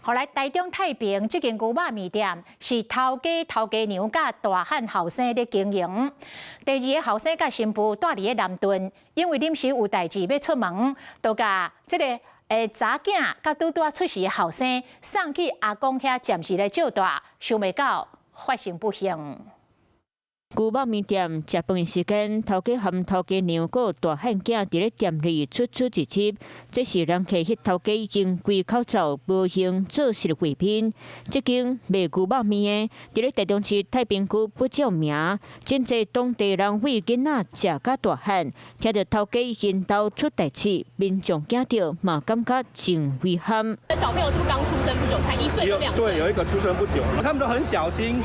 後來台中太平這間牛肉麵店是頭家頭家娘佮大漢後生咧經營。第二个後生佮新婦蹛佇咧南屯，因為臨時有代誌欲出門，就共這個查囝佮拄拄仔出世的後生送去阿公遐暫時來照帶，想袂到發生不幸。牛肉麵店食飯的時間，頭家和頭家娘佮大漢囝佇咧店裡出出入入。這時人客彼頭家已經規口罩，無閒做事畫面。這間賣牛肉麵的，佇咧台中市太平區不照名，真濟當地人為囡仔食甲大漢，聽著頭家𪜶兜出代誌，民眾驚著嘛感覺真遺憾。小朋友是不是剛出生不久，才1歲跟2歲？對，有一個出生不久，他們都很小心，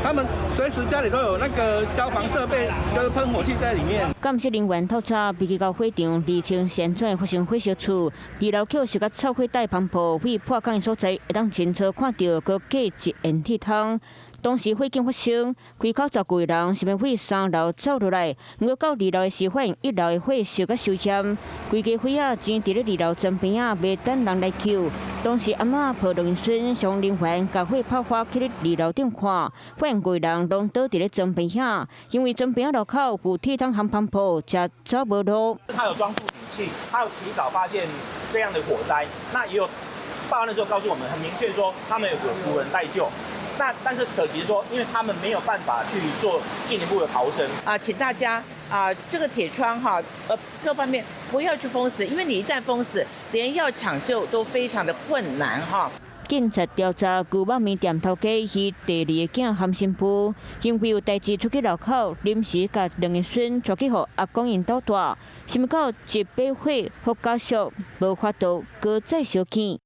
他們隨時家裡都有那個消防設備，就是噴火器在裡面。鑑識人員透查，飛機到火場，釐清旋轉發生火燒厝，二樓抾燒甲臭火帶帆布，為破空的所在，會當清楚看著閣隔一煙鐵通。當時火警發生，開口十幾個人想欲對三樓走落來，毋過到二樓的時，發現一樓的火燒甲傷險，規家伙仔擠佇咧二樓床邊仔，欲等人來救。當時阿嬤抱兩个孫，消防人員共火拍花去咧二樓頂看，發現規人攏倒佇咧床邊遐，因為床邊仔路口有鐵桶和帆布，才走無路。他有裝助聽器，他有提早發現這樣的火災，那也有報案的時候告訴我們，很明確說他們有有人待救。那但是可惜說，因為他們沒有辦法去做進一步的逃生。啊，請大家啊，這個鐵窗哈，各方面不要去封死，因為你一旦封死，連要搶救都非常的困難哈。警察調查牛肉麵店頭家是第二个囝含新婦，因為有代誌出去路口，臨時共兩个孫帶去予阿公𪜶兜蹛，想袂到一把火，予家屬無法度閣再相見。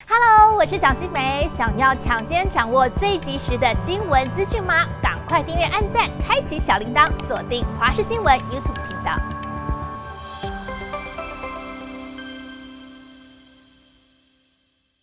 Hello，我是蔣新梅。想要搶先掌握最及時的新聞資訊嗎？趕快訂閱、按讚、開啟小鈴鐺，鎖定華視新聞 YouTube 頻道。